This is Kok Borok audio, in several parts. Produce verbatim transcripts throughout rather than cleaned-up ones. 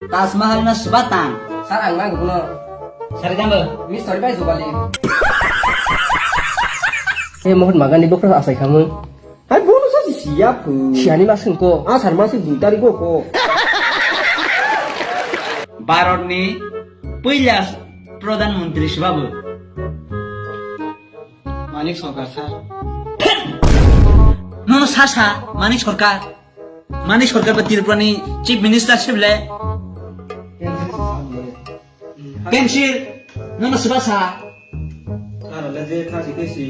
Taj Mahal no swba tang? Sir, ang nang kuno. Sari tang bo? Miss Tori bai Jubali. He mohon magani bokro asai khamu. Hai bono sa si siya phu. Siani ma sung ko. Ah, sar ma sung dui tarik ko. Bharat ni puila Pradhan Mantri swba bo? Manik Sarkar, sir. Nono sa sa, Manik Sarkar. Manik Sarkar ba Tripura ni Chief Minister se bole. Pensil. Nono swba sa. Sir, le je thasi tesi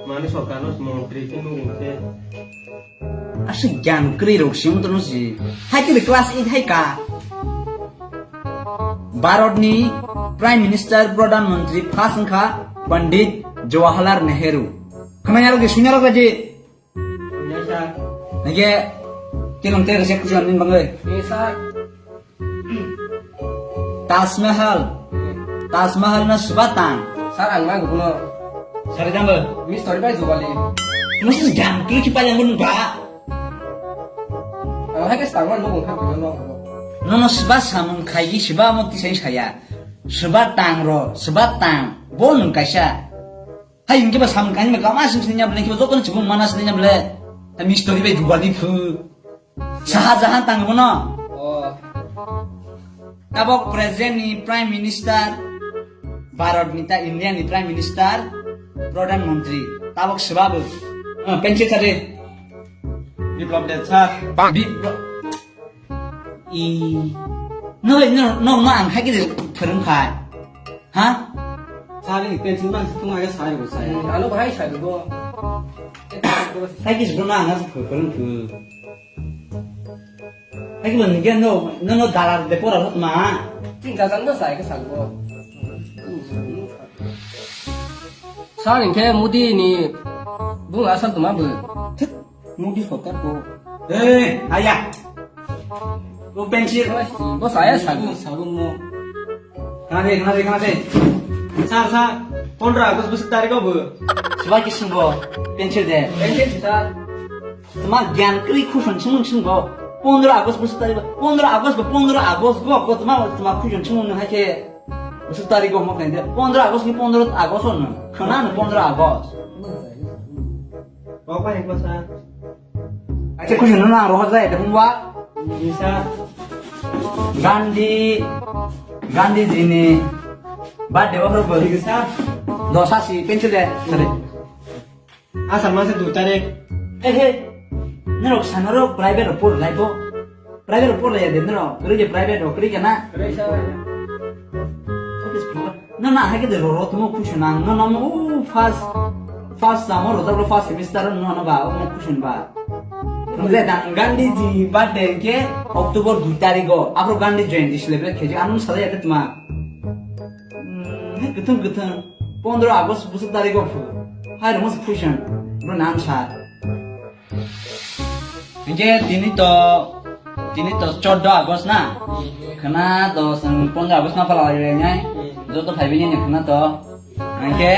Manik Sarkar no montri khe nung khe. Aswk gyan kwrwi rok sing tong si. Hai khe class eight hai ka. Bharat ni Prime Minister, Pradhan Mantri first wngkha Pandit Jawaharlal Nehru. Khwnaya rok di, sunya rok di. Sunya, sir. Nage, kilong te rese kujan min bangai. Yes, sir. Taj Mahal. Taj Mahal no swba tang? Sir, ang nang kuno. Sari tang bo? Miss Tori bai Jubali. Musi jam tu ki paling mun ba. Ang hai ke stangman no bung kha kuno. Nono swba samung khai gi swba mo tisai saya. Swba tang ro, swba tang. Bo nung kaisa. Hai, hingke ba samung kainwi kama sing sini nyable, hingke ba jotono chibung mana sini nyable. Hai, Miss Tori bai Jubali phu. Shah Jahan tang bono. Oh. Tabok present ni Prime Minister, Bharat ni ta India ni Prime Minister, Pradhan Mantri. Tabok swba bo. Ah, pensil sari. Biplab Deb, sir. Biplo-, I, no, no, no, no, ang hai khe phwrwng khai. Ha? Sir, ni pencil man thung aga sai bo sai. Hmm, ano bahai sai bo. Hai khe no ang phwrwng khu. Hai khe man ge no, no, no, dalar de pora hot ma. Ting jajang no sai ke sai bo. Sir, hingke Modi ni bung asal tuma bo. Modi sorkar ko. Eh, aya. O pensil. Bo saya sagu. Sagu mo. Khana de, khana de, khana de. Sir, sir, pondro August bwswk tarik o bo? Swba khe swngbo, pensil de. Pensil, sir. Tuma gyan kwrwi khuson swngmung swngbo. Pondro August bwswk tarik o. Pondro August bo, pondro August bo, ko tuma, tuma khuson swngmung hai khe. Bwswk tarik o hwnba khe de, pondro August ni pondro August o no. Khna no pondro August. Kok bai ko sa. Acha khusi no na rohor jai de hwnba. Ni sa. Gandhi, Gandhi ji ni birthday o horo bo. Ni sa. Dosa si pencil de. Sare. Asal masa dui tarik. Eh, eh. Norok sanaro private rok por lai bo. Private rok por lai de norok. Kri je private rok kri kana. Kri sa. No, na, hai ke de ro, ro, tumo khusi nang. No, no, mo, first, first samo ro, ro, first semester no, no, ba, mo khusi ba. Mujhe dan Gandhi ji birthday ke October dui tarik o. Apro Gandhi Jayanti celebrate khe, anu sala ya tuma. Hmm, hai kutung kutung. Pondro August bwswk tarik o phu. Hai rwngmani question. Bro nam sa. Hinkhe tini to, tini to chordo August na? Khna to chwng pondro August ma pala lai nai. Joto phai bini khna to. Hinkhe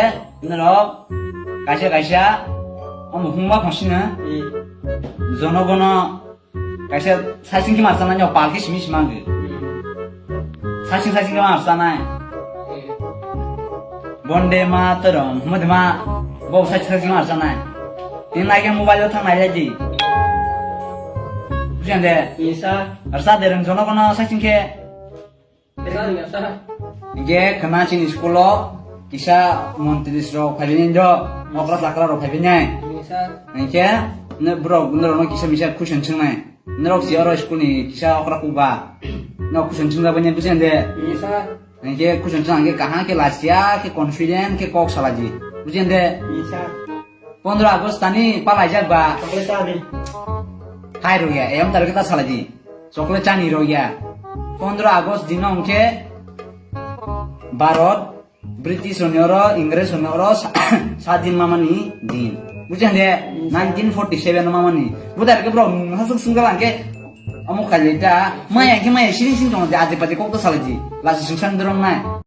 norok kaisa kaisa omo hwnba khosina. Jono bono kaisa saiching khe ma chanai, no pal khe simi simi mangkhe. Saiching saiching khe ma chanai. Bonde Mataram, hwnba de ma, bo saiching saiching ma chanai. Tini nai khe mobile o thang nai lai di. Bujiyan de? Isa. Rwchap de rwng jono bono saiching khe. Hinkhe khna chini school o kisa montri rok phailaini do, okra chakra rok phailainai. Hinkhe norok norokno kisa misa question swngnai. Norok si oro school ni kisa okra kuba. No question swngjak bani bujiyan de. Hinkhe question swng hinkhe kaham khe lachiya khe confident khe kok salaidi. Bujiyan de. Pondro August tani palaijak ba? Chocolate chani. Hai rwya, em tarikh ta salai di. Chocolate chani rwya. Pondro August dino hwnkhe Bharat, British rokni oro, Ingres rokni oro sa-, sadin mamani din. Bujiyan de? Nineteen forty seven mamani. Budai khe borok hasuk sungjalang khe omo khailai ta. Maya khe maya siring sing tongo de, aji paji kok ta salai di. Lasi sungsang dorong nai.